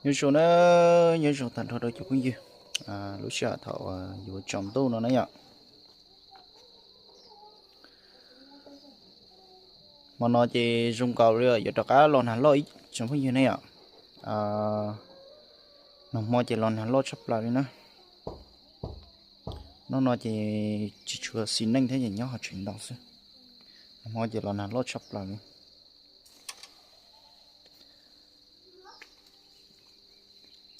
Nyob zoo na, nyob zoo tag nrho rau cov phooj ywg. Lub sij hawm thaum yuav tsaus ntuj no na yom, hmo no ces zoo nkaus li yuav rov qab los nag loj ib tsoom phooj ywg ne yom. Nag hmo ces los nag loj tshaj plaws li na. Hnub no ces tsis tshua xis neej thiab ces nyob hauv tsev ntau xwb. Nag hmo ces los nag loj tshaj plaws li.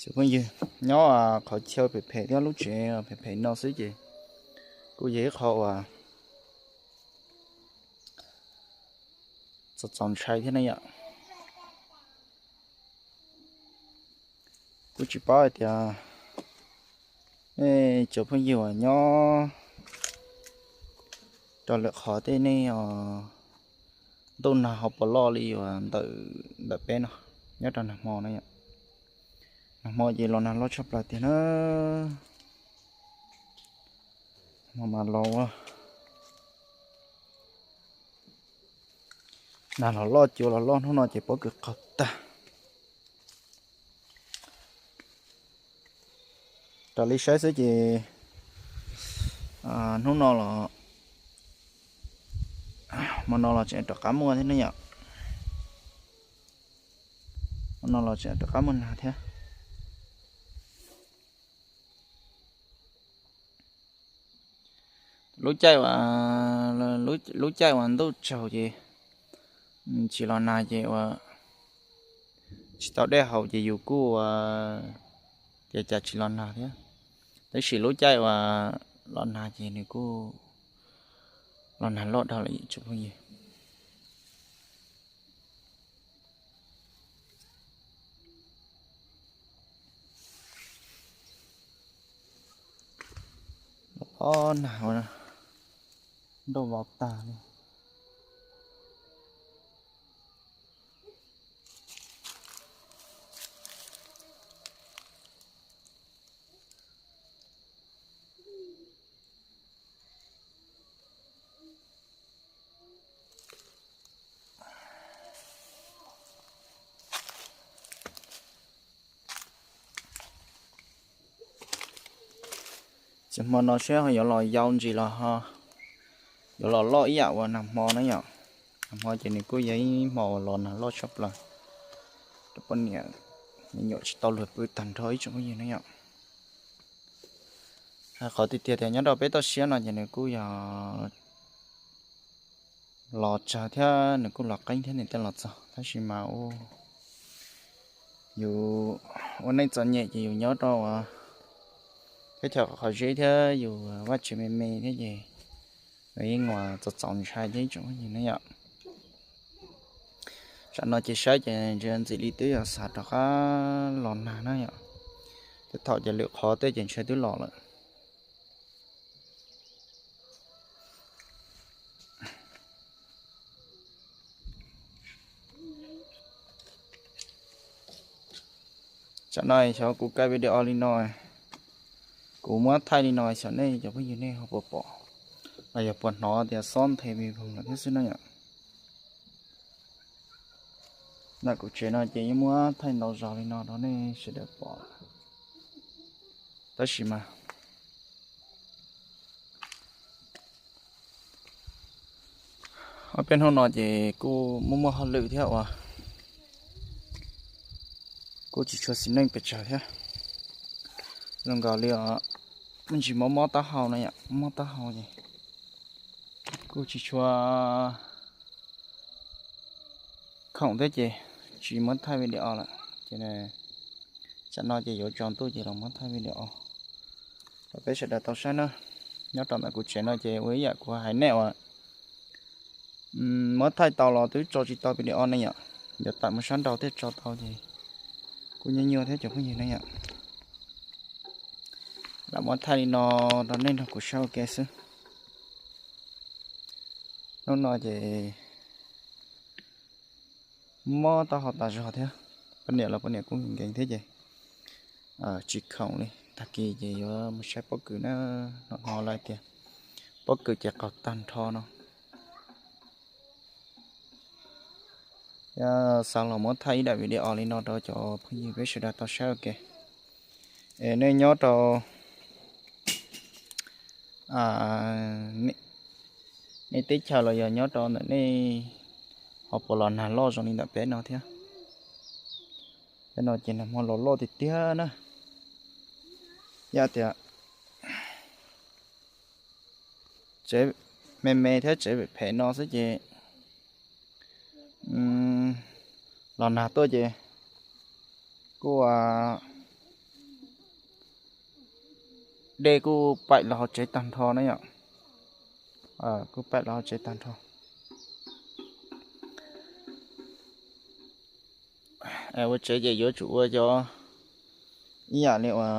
Cov phooj ywg, nyob qhov chaw phem phem thiab lub tsev phem phem no xwb ces kuj yog ib qho uas txaus txaus ntshai thiab ne yom. Kuj tsis paub hais tias nej cov phooj ywg uas nyob rau lwm qhov tej nej ntuj nag ho puas loj li uas ntawm peb no nyob rau nag hmo na yom. Nag hmo ces los nag loj tshaj plaws tiag na. Hmo mas los nag los loj cua los loj, hnub no ces pob kws qaug tag. Raws li saib xwb ces hnub no los, hmo no los tseem rov qab muaj thiab ne yom. Hmo no los tseem rov qab muaj nag thiab. Lub caij uas, lub caij uas ntuj tsaus ces tsis los nag ces uas tsis tau dej haus ces yus kuj ua tias cas tsis los nag thiab. Tab sis lub caij uas los nag ces nws kuj los nag loj dhau lawm tsoom phooj ywg. Los nag ua nroj vau tag li. Ces hmo no seb ho yuav los yau ntsis los ho yuav los loj ib yam uas nag hmo na yom. Nag hmo ces nws kuj yog ib hmo uas los nag loj tshaj plaws rau poj niam me nyuam tsis tau luag pw tag nrho ib tsoom phooj ywg na yom. Qhov tiag tiag tias nyob rau peb toj siab no ces nws kuj yog los tsawg thiab nws kuj los qeeb thiab nws thiaj los txog, tab sis mas yus ua neej txom nyem ces yus nyob rau teb chaws qhov zeb thiab yus vaj tsev me me thiab ces yeej ua txaus txaus ntshai thiab ib tsoom phooj ywg na yom. Tsam no ces saib ces ntshe ntxim li twb yog xav rov qab los nag na yom. Tej thaum ces lwm qhov tej ces ntshe twb los lawm. Tsam no xyov kuv kaij video li no, kuv muab thaij li no xyov nej cov phooj ywg nej ho puas pom los yog puas hnov tias xob nthe me voog lawm thiab xwb na yom. Ntawm kuv tsev no ces yeej muab thaij ntau zog li no rau nej sawv daws pom lawm, tab sis mas ob peb hnub no ces kuj muaj muaj hauj lwm thiab uas kuj tsis tshua xis neej pes tsawg thiab. Zoo nkaus li os, me ntsis mob mob taub hau no yom, mob taub hau ces kuj tsis tshua khoom thiab ces tsis muab thaij video lawm ces tsam no ces yuav tsaus ntuj ces los muab thaij video rau peb sawv daws tau saib na. Nyob rau ntawm kuv tsev no ces ua ib yam kuv hais nej uas muab thaij tau los twb tso tsis tau video ne yom, yuav tawm mus sab nraud thiaj tso tau ces kuj nyuaj nyuaj thiab cov phooj ywg ne yom. Lam muab thaij li no rau nej nrog kuv saib ua ke xwb. Hnub no ces mob taub hau tas zog thiab, poj niam los poj niam kuj nkees thiab ces tsis khoom li. Tag kis ces yuav mus saib pob kws na, hnov hnov lawv tias pob kws ces qaug tag nrho no. Thiab xav los muab thaij ib daim video li no rau cov phooj ywg peb sawv daws tau saib ua ke. Es nej nyob rau nej teb chaws los yog nyob rau ntawm nej ho puas los nag loj zoo li ntawm peb no thiab? Peb no ces nag hmo los loj tiag tiag na. Yog tias tsev me me thiab tsev phem phem no xwb ces los nag tuaj ces kuj dej kuj paim los hauv tsev tag nrho na yom. Kuj paim los hauv tsev tag nrho. Ua tsev ces yuav tsum ua cov ib yam li uas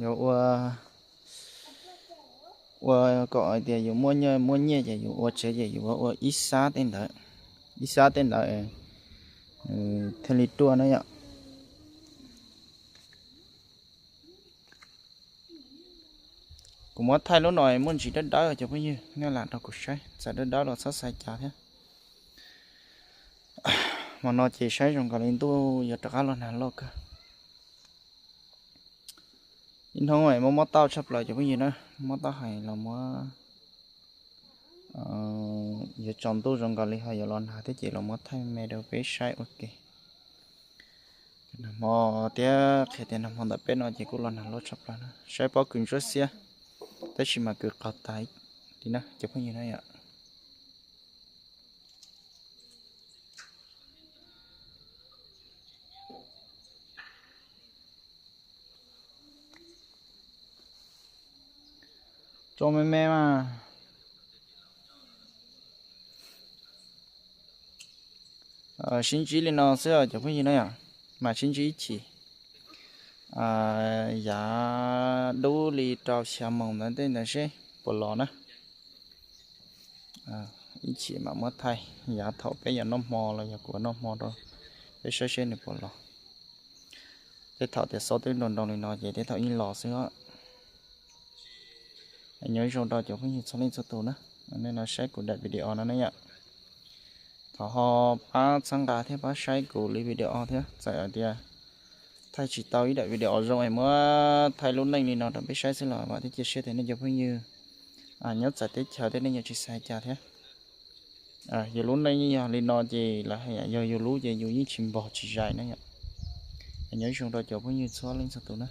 yuav ua, ua kom hais tias yus muaj nyiaj, muaj nyiaj ces yus ua tsev ces yus ua ib xab tej ntawd, ib xab tej ntawd thiaj li ruaj na yom. Kuv muab thaij lub no muaj ntsis dawb dawb cov phooj ywg, nej lam nrog kuv saib, txawm dawb dawb los txhob xav cas thiab. Hmo no ces saib zoo nkaus li ntuj yuav rov qab los nag loj kawg. Ib hnub muaj mob tauj tshaj plaws cov phooj ywg na, mob tauj heev los muab, yuav tsaus ntuj zoo nkaus li ho yuav los nag thiab ces los muab thaij me rau peb saib ua ke. Nag hmo thiab qhia tias nag hmo ntawm peb no ces kuj los nag loj tshaj plaws na, saib pob kws ntsuab xiab, tab sis mas kws qaug tas li na cov phooj ywg na yom. Tso me me mas sib ntsib li no xwb cov phooj ywg na yom, mas sib ntsib ib chim yav dub li rau xya moos ntawd tej ntawd seb puas los na. Ib chim mam muab thaij yav thaum peb yuav noj hmo los yog kuv noj hmo rau peb saib seb nws puas los. Tej thaum tias xob twb nroo nroo li no ces tej thaum yeej los xwb. Nyob zoo rau cov phooj ywg txhua leej txhua tus na, nej no saib kuv daim video no ne yom. Thov ho pab txhawb nqa thiab pab saib kuv li video thiab, txawm hais tias thaij tsis tau ib daim video zoo es muab thaij lub neej li no rau peb saib xwb los vam thiab cia siab tias nej cov phooj ywg nyob txawv teb chaws tej nej yuav tsis xav cas thiab. Yus lub neej yeej yog li no ces lawv hais yog yus lub ces yus yeej tsis npog tsis zais na yom. Nyob zoo rau cov phooj ywg txhua leej txhua tus na.